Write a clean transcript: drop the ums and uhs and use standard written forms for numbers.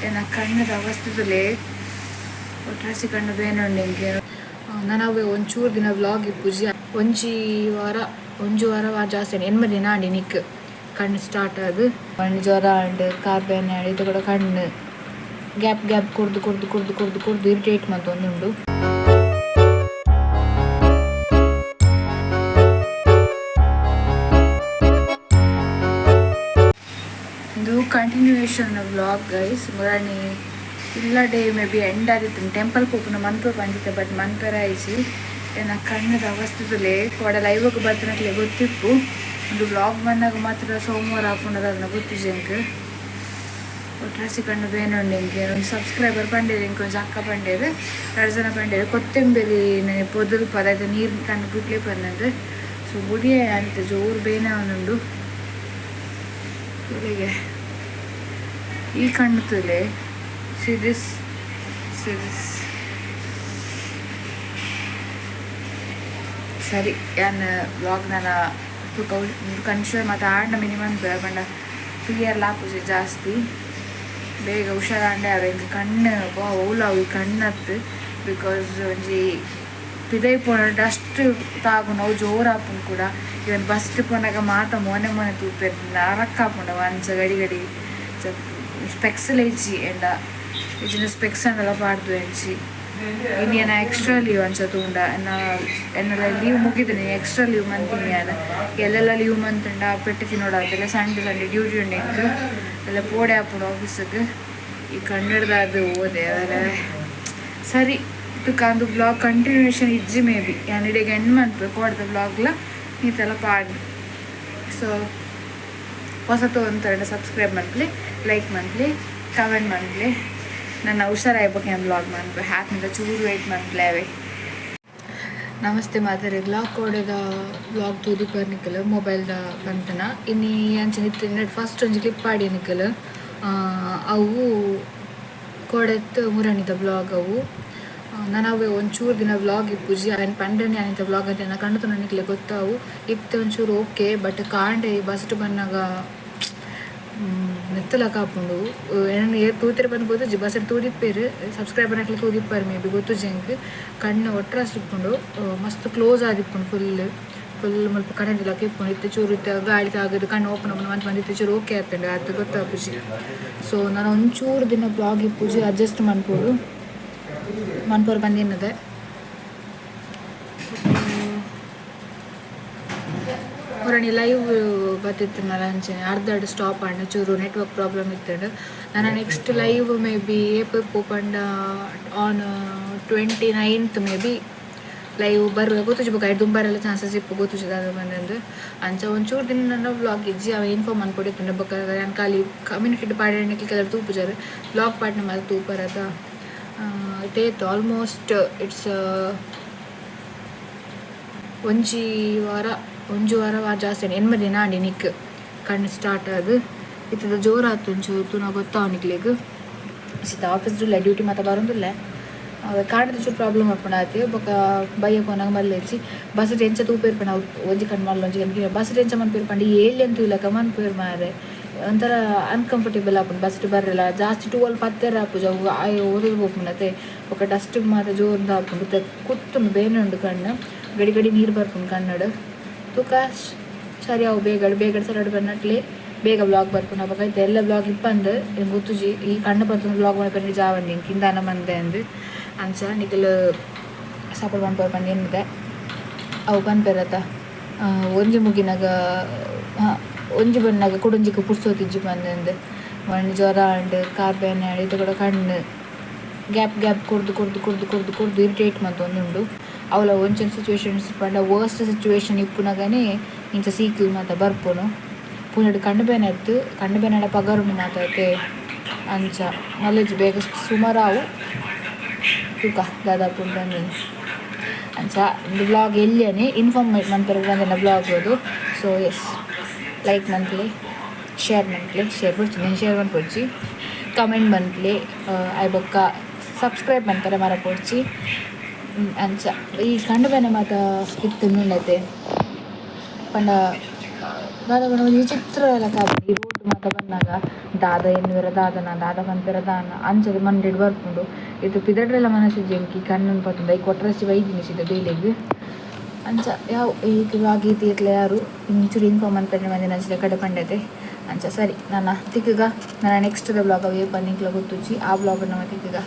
ಎನ್ನ ಕಣ್ಣದ ಅವಸ್ಥೆದಲ್ಲೇ ಒಟ್ರಾಸಿ ಕಣ್ಣು ಬೇನುಂಡು ಎಂಕ್. ನನ ಅವ್ವೆ ಒಂಚೂರು ದಿನ ವ್ಲಾಗ್ ಇಪ್ಪುಜಿ. ಒಂಜಿ ವಾರ, ಒಂಜಿ ವಾರ ವಾ ಜಾಸ್ತಿ ಆಂಡ್, ಎಣ್ಮ ದಿನ ಆಂಡ್ ಇನಿಕ್ ಕಣ್ಣು ಸ್ಟಾರ್ಟ್ ಆದ್. ಕಣ್ಣು ಜ್ವರ ಆಂಡ್, ಕಾರ್ ಬೇನೆ ಆಂಡ್, ಇತ್ತೆ ಕೂಡ ಕಣ್ಣು ಗ್ಯಾಪ್ ಗ್ಯಾಪ್ ಕೊರ್ದು ಕೊರ್ದು ಕೊರ್ದು ಕೊರ್ದು ಕೊರ್ದು ಇರಿಟೇಟ್ ಮಂತೊಂದುಂಡು. ಇಂದು ಕಂಟಿನ್ಯೂಯೇಷನ್ ವ್ಲಾಗ್ ಗೈಸ್. ಮುರಾನಿ ಇಲ್ಲ ಡೇ ಮೇ ಬಿ ಎಂಡ್ ಆದಿತ್ತು. ಟೆಂಪಲ್ ಪೋಪುನ ಮನ್ಪೆ ಪಂಡಿತ್ತೆ, ಬಟ್ ಮನ್ಪೆರ ಆಯಿಜಿ. ಎನ್ನ ಕಣ್ಣದ ಅವಸ್ಥೆದಲ್ಲೇ ಕೋಡೆ ಲೈವ್ಗ್ ಬತ್ತಿನಕ್ಲೆ ಗೊತ್ತಿಪ್ಪು. ಒಂದು ವ್ಲಾಗ್ ಬಂದಾಗ ಮಾತ್ರ ಸೋಮವಾರ ಆಪುಂಡದ ಅದನ್ನ ಗೊತ್ತಿಜಿ ಎಂಕ್. ಒಟ್ರಾಸಿ ಕಣ್ಣು ಬೇನುಂಡು ಎಂಕ್. ಒಂಜಿ ಸಬ್ಸ್ಕ್ರೈಬರ್ ಪಂಡೇರ್ ಎಂಕ್, ಒಂಜಿ ಅಕ್ಕ ಪಂಡೇರ್, ರಡ್ಡ್ ಜನ ಪಂಡೇರ್, ಕೊತ್ತಂಬರಿ ಪೊದಲ್ ಪದ ನೀರು ಕಣ್ಣು ಬುಡ್ಲೆ ಪನ್ನದು. ಸೊ ಬುಡಿಯೇ ಅಂತ ಜೋರು ಬೇನೆ ಆವೊಂದುಂಡು. ತೂಲೆಗೆ ಈ ಕಣ್ಣು ತೂಲೆ. See this, see this. ಸರಿ, ಯಾನ್ ವ್ಲಾಗ್ ನನ ತುಕ ಕನ್ಶೂರ್ ಮತ್ತು ಆಂಡ ಮಿನಿಮಮ್ ಪಂಡ ಕ್ಲಿಯರ್ ಆಪುಜಿ ಜಾಸ್ತಿ. ಬೇಗ ಹುಷಾರಾಂಡೆ ಅವ್ರು. ಎಂಕ್ ಕಣ್ಣು ಬಾ ಓಲಾವು ಈ ಕಣ್ಣತ್ತು, because ಒಂಜಿ ಪಿದೈ ಪೋನ ಡಸ್ಟ್ ತಾಗುನ ಅವು ಜೋರು ಆಪುಂಡು ಕೂಡ. ಇವನ್ ಬಸ್ಟ್ ಪೋನಾಗ ಮಾತ ಮೋನೆ ಮೋನೆ ತೂಪೆರ್, ನರಕ ಆಪುಂಡು. ಅಂಚ ಗಡಿ ಗಡಿ ಸ್ಪೆಕ್ಸ್ ಇಜ್ಜಿ ಎಂಡ ಇಜ್ಜಿಂಡ ಸ್ಪೆಕ್ಸ್ ಅಂಡಲ ಪಾಡ್ದು ಎಂಚಿ. ಇನಿ ಎನ್ನ ಎಕ್ಸ್ಟ್ರಾ ಲೀವ್ ಅಂಚ ತೂಂಡ ಎನ್ನ ಎನ್ನಲ ಲೀವ್ ಮುಗಿದಿನಿ, ಎಕ್ಸ್ಟ್ರಾ ಲೀವ್ ಮಂತಿನಿ ಯಾನ್. ಎಲ್ಲೆಲ್ಲ ಲೀವ್ ಮಂತುಂಡ ಪೆಟ್ಟು ತಿನ್ನೋಡಾತಲ್ಲ. ಸಂಡೆ ಸಂಡೆ ಡ್ಯೂಟಿ ಉಂಡು ಎಂಕ್, ಎಲ್ಲ ಪೋಡೆ ಆಪುಂಡು ಆಫೀಸಿಗೆ. ಈ ಕನ್ನಡದಾದ ಓದೆ ಅವರ. ಸರಿ, ತುಕ ಅಂದು ಬ್ಲಾಗ್ ಕಂಟಿನ್ಯೂಯೇಷನ್ ಇಜ್ಜಿ ಮೇ ಬಿ. ಯಾನ್ ಇಡೆಗ್ ಎಂಡ್ ಮನ್ಪೆ ಕೋಡೆದ ಬ್ಲಾಗ್ಲ ಈತೆಲ್ಲ ಪಾಡ್. ಸೊ ಹೊಸತು ಒಂತರಡ ಸಬ್ಸ್ಕ್ರೈಬ್ ಮನ್ಪುಲೆ, ಲೈಕ್ ಮನ್ಪುಲೆ, ಕಮೆಂಟ್ ಮನ್ಪುಲೆ. ನನ್ನ ಹುಷಾರಾಯ್ಬೇಕು ಏನು ಬ್ಲಾಗ್ ಮನ್ಪೆ ಹ್ಯಾಪಿಂದ ಚೂರು ವೇಟ್ ಮನ್ಪುಲೆ ಅವೇ. ನಮಸ್ತೆ ಮಾತೆರೆಗ್ಲ. ಕೋಡೆದ ಬ್ಲಾಗ್ ತೂದಿಪ್ಪರ್ ನಿಕುಲು, ಮೊಬೈಲ್ದ ಬಂತನ. ಇನಿ ಅಂಚನೆ ಇತ್ತೆ ಫಸ್ಟ್ ಒಂಜಿ ಕ್ಲಿಪ್ ಪಾಡಿ ನಿಕುಲು. ಅವು ಕೋಡೆತ್ ಮುರಣಿದ ಬ್ಲಾಗ್ ಅವು. ನನ ಅವೆ ಒಂಚೂರು ದಿನ ವ್ಲಾಗ್ ಇಪ್ಪುಜಿ ಅವೆನ್ ಪಂಡನೆ ಅನಿತ ವ್ಲಾಗ್ ಅಂತ ಎನ್ನ ಕಣ್ಣು ತೂಂಡ ನಿಕ್ಲೆ ಗೊತ್ತಾವು. ಇತ್ತೆ ಒಂಚೂರು ಓಕೆ, ಬಟ್ ಕಾಂಡೆ ಬಸ್ಟ್ ಬನ್ನಗ ನೆತ್ತಲಕ ಆಪುಂಡು. ಎನನ್ ಏರ್ ತೂತೆರ್ ಪಂದ್ ಗೊತ್ತುಜಿ, ಬಸ್ಡ್ ತೂದಿಪ್ಪೆರ್, ಸಬ್ಸ್ಕ್ರೈಬರ್ ಅಕ್ಲೆ ತೂದಿಪ್ಪೆರ್ ಮೇ ಬಿ, ಗೊತ್ತುಜಿ ಎಂಕ್. ಕಣ್ಣು ಒಟ್ರಾಸಿ ಇಪ್ಪುಂಡು, ಮಸ್ತ್ ಕ್ಲೋಸ್ ಆದಿಪ್ಪುಂಡು, ಫುಲ್ ಫುಲ್ ಮುಲ್ಪ ಕರೆಂಟ್ ಇಪ್ಪುಂಡು. ಇತ್ತೆ ಚೂರು ಇತ್ತೆ ಗಾಳಿ ತಾಗದು ಕಣ್ಣು ಓಪನ್ ಓಪನ್ ಮಂತ್ ಮಂತ್ ಇತ್ತೆ ಚೂರು ಓಕೆ ಆತುಂಡು, ಆತ್ ಗೊತ್ತಾಪುಜಿ. ಸೊ ನನ ಒಂಚೂರು ದಿನ ಬ್ಲಾಗ್ ಇಪ್ಪುಜಿ, ಅಡ್ಜಸ್ಟ್ ಮನ್ಪೊಡು, ಮನ್ಪೊರು ಪಂದ್. ಹೊರಣಿ ಲೈವ್ ಬತ್ತಿತ್ತಿನಲ್ಲ, ಅಂಚನೆ ಅರ್ಧ ಅರ್ಧ ಸ್ಟಾಪ್ ಆಂಡ್, ಚೂರು ನೆಟ್ವರ್ಕ್ ಪ್ರಾಬ್ಲಮ್ ಇತ್ತಂಡು. ನನ್ನ ನೆಕ್ಸ್ಟ್ ಲೈವ್ ಮೇ ಬಿ ಏಪ ಪಂಡ on 29th May be live ಬರುವ ಗೊತ್ತುಜಿ. ಬೊಕ ಐಟ್ ದುಂಬರೆಲ್ಲ ಚಾನ್ಸಸ್ ಇಪ್ಪು, ಗೊತ್ತುಜಿ ದಾದ ಬಂದಂದು. ಅಂಚ ಒಂಚೂರು ದಿನ ನನ್ನ ವ್ಲಾಗ್ ಇಜ್ಜಿ, ಅವ ಇನ್ಫಾರ್ಮ್ ಮನ್ಪೊಡಿತ್ತುಂಡ. ಬೊಕ ಯಾನ್ ಖಾಲಿ ಕಮ್ಯುನಿಟಿ ಪಾಡ್ಯನಿಕ್ಲೆ ಕೆಲವು ತೂಪುಜಾರ್, ವ್ಲಾಗ್ ಪಾಡ್ನ ಮಾತ ತೂಪರದ ಇತ್ತೆ. ಆಲ್ಮೋಸ್ಟ್ it's ಒಂಜಿ ವಾರ, ಒಂಜಿ ವಾರ ವಾ ಜಾಸ್ತಿ ಆಂಡ್, ಎಣ್ಮ ದಿನ ಆಂಡ್ ಇನಿಕ್ ಕಣ್ಣು ಸ್ಟಾರ್ಟ್ ಆದ್. ಇತ್ತದ ಜೋರಾತು ಒಂಚೂರು ತೂನ ಗೊತ್ತಾವು ನಿಕ್ಲೆಗ್. ಸೀದಾ ಆಫೀಸ್ ಉಲ್ಲ, ಡ್ಯೂಟಿ ಮಾತ ಬರೋಂದುಲ್ಲೆ. ಕಾಂಡೆ ಚೂರು ಪ್ರಾಬ್ಲಮ್ ಆಪುಂಡು ಆತೆ. ಬೊಕ ಬಯ್ಯ ಪೋನಾಗ ಮಲ್ಲೆಜ್ಜಿ. ಬಸ್ ಎಂಚ ತೂಪೆರ್ ಪಂಡ ಒಂಜಿ ಕಣ್ಣು ಮಲ್ಲ, ಒಂಜಿ ಕಣ್ಣು. ಬಸ್ ಎಂಚ ಮನ್ಪೆರ್ ಪಂಡ ಏಲ್ಯನ್ ತೂಯಿಲಕ ಮನ್ಪೆರ್ ಮಾರ್ರೆ. ಒಂಥರ ಅನ್ಕಂಫರ್ಟೇಬಲ್ ಆಪುಂಡು ಬಸ್ ಬರ್ರೆಲ. ಜಾಸ್ತಿ ಟುವೆಲ್ ಪತ್ತೆರ ಆಪುಜಿ, ಅವು ಆಯ್ ಓದುದು ಪೋಪುಂಡತೆ. ಬೊಕ ಡಸ್ಟ್ ಮಾತ ಜೋರ್ದ ಆಪುಂಡು, ಕುತ್ತುಂಡು, ಬೇನೆ ಉಂಡು ಕಣ್ಣು, ಗಡಿ ಗಡಿ ನೀರು ಬರ್ಪುಂಡು ಕಣ್ಣಡ್. ತೂಕ, ಸರಿ ಅವು ಬೇಗ ಬೇಗ ಸರಿ ಬನ್ನಟ್ಲೆ ಬೇಗ ಬ್ಲಾಗ್ ಬರ್ಪುಂಡು. ಅಪಗ ಇತ್ತೆ ಎಲ್ಲ ಬ್ಲಾಗ್ ಇಪ್ಪಂದ್ ಎಂಕ್ ಗೊತ್ತುಜಿ. ಈ ಕಣ್ಣು ಪತ್ತೊಂದು ಬ್ಲಾಗ್ ಮನ್ಪೆರೆ ಜಾವಂದಿ ಎಂಕ್, ಇಂದಾನ ಮಂದೆ ಅಂದ್. ಅಂಚ ನಿಕುಲು ಸಪೋರ್ಟ್ ಮನ್ಪೊಡು ಪಂದ್ ಎನ್ನುದೆ. ಅವು ಪನ್ಪೆರತ, ಒಂಜಿ ಮುಗಿನಗ ಒಂಜಿ ಬನ್ನಗ ಕುಡೊಂಜಿಗ್ ಪುರ್ಸೊತಿಜ್ಜಿ ಪಂದ್. ಒಂಜಿ ಜ್ವರ ಆಂಡ್, ಕಾರ್ ಬೇನೆ ಆಂಡ್, ಇತ್ತೆ ಕೂಡ ಕಣ್ಣು ಗ್ಯಾಪ್ ಗ್ಯಾಪ್ ಕೊರ್ದು ಕೊರ್ದು ಕೊರ್ದು ಕೊರ್ದು ಕೊರ್ದು ಇರಿಟೇಟ್ ಮಂತೊಂದುಂಡು. ಅವ್ಲ ಒಂಚೊಂಜಿ ಸಿಚುವೇಶನ್ಸ್ ಪಂಡ ವರ್ಸ್ಟ್ ಸಿಚುವೇಶನ್ ಇಪ್ಪುನಗನೇ ಇಂಚ ಸೀಕ್ಲ್ ಮಾತ ಬರ್ಪುನು. ಪುನಡ್ ಕಣ್ಣು ಬೇನೆ ಇತ್ತು, ಕಣ್ಣು ಬೇನೆ ಪಗರುಂಡು ಮಾತ. ಅಂಚ ಮಲ್ಲೆಜ್ಜಿ, ಬೇಗ ಸುಮಾರಾವು. ತೂಕ ದಾದ ಆಪುಂಡು ಪಂದ್. ಅಂಚ ಉಂದು ವ್ಲಾಗ್ ಎಲ್ಯನೆ ಇನ್ಫಾರ್ಮ್ ಮನ್ಪೆರೆ ಬಂದಿನ ವ್ಲಾಗ್ ಅದು. ಸೊ ಎಸ್, ಲೈಕ್ ಮನ್ಪುಲೆ, ಶೇರ್ ಮನ್ಪುಲೆ, ಶೇರ್ ಬೊಡ್ಚಿ ನಾನು ಶೇರ್ ಮನ್ಪೊಡ್ಚಿ, ಕಮೆಂಟ್ ಮನ್ಪುಲೆ, ಆಯ್ ಬೊಕ್ಕ ಸಬ್ಸ್ಕ್ರೈಬ್ ಮನ್ಪೆರೆ ಮರಪೊಡ್ಚಿ. ಅಂಚ ಈ ಕಣ್ಣು ಬೇನೆ ಮಾತ ಇತ್ತುಂಡತೆ ಪಂಡ. ದಾದ ಪಂಡ ಒಂಜಿ ವಿಚಿತ್ರ ಲೆಕ ಆಪುಂಡು ಈ ರೋಡ್ ಮಾತ ಬನ್ನಗ ದಾದ ಎನ್ನುವೆರ ದಾದನ ದಾದ ಪನ್ಪೆರ ದಾನ ಅಂಚದ ಮಂಡೆಡ್ ಬರ್ಪುಂಡು. ಇತ್ತೆ ಪಿದಡ್ರೆಲ ಮನಸ್ಸಿಜ್ಜಿ ಎಂಕ್ ಈ ಕಣ್ಣನ್ ಪತ್ತೊಂದು ಐಕ್ ಒಟ್ರಾಸಿ ಬೈದಿನಿ ಸೀದಾ ಬೇಲೆಗ್. ಅಂಚ ಯಾವು ಈ ವ್ಲಾಗ್ ಈತ್ ಏತ್ಲ ಯಾರು ಒಂಚೂರು ಇನ್ಫಾರ್ಮ್ ಮನ್ಪೆರೆ ಮಂದಿನ ಅಂಚಿನ ಕಡೆ ಪಂಡತೆ. ಅಂಚ ಸರಿ, ನನ್ನ ತಿಕ್ಕಗ ನನ್ನ ನೆಕ್ಸ್ಟ್ ದ ಬ್ಲಾಗ್ ಅವು ಏಪ ನಿಕ್ಲ ಗೊತ್ತುಜ್ಜಿ, ಆ ಬ್ಲಾಗ್ ನಮ್ಮ ತಿಕ್ಕಗ.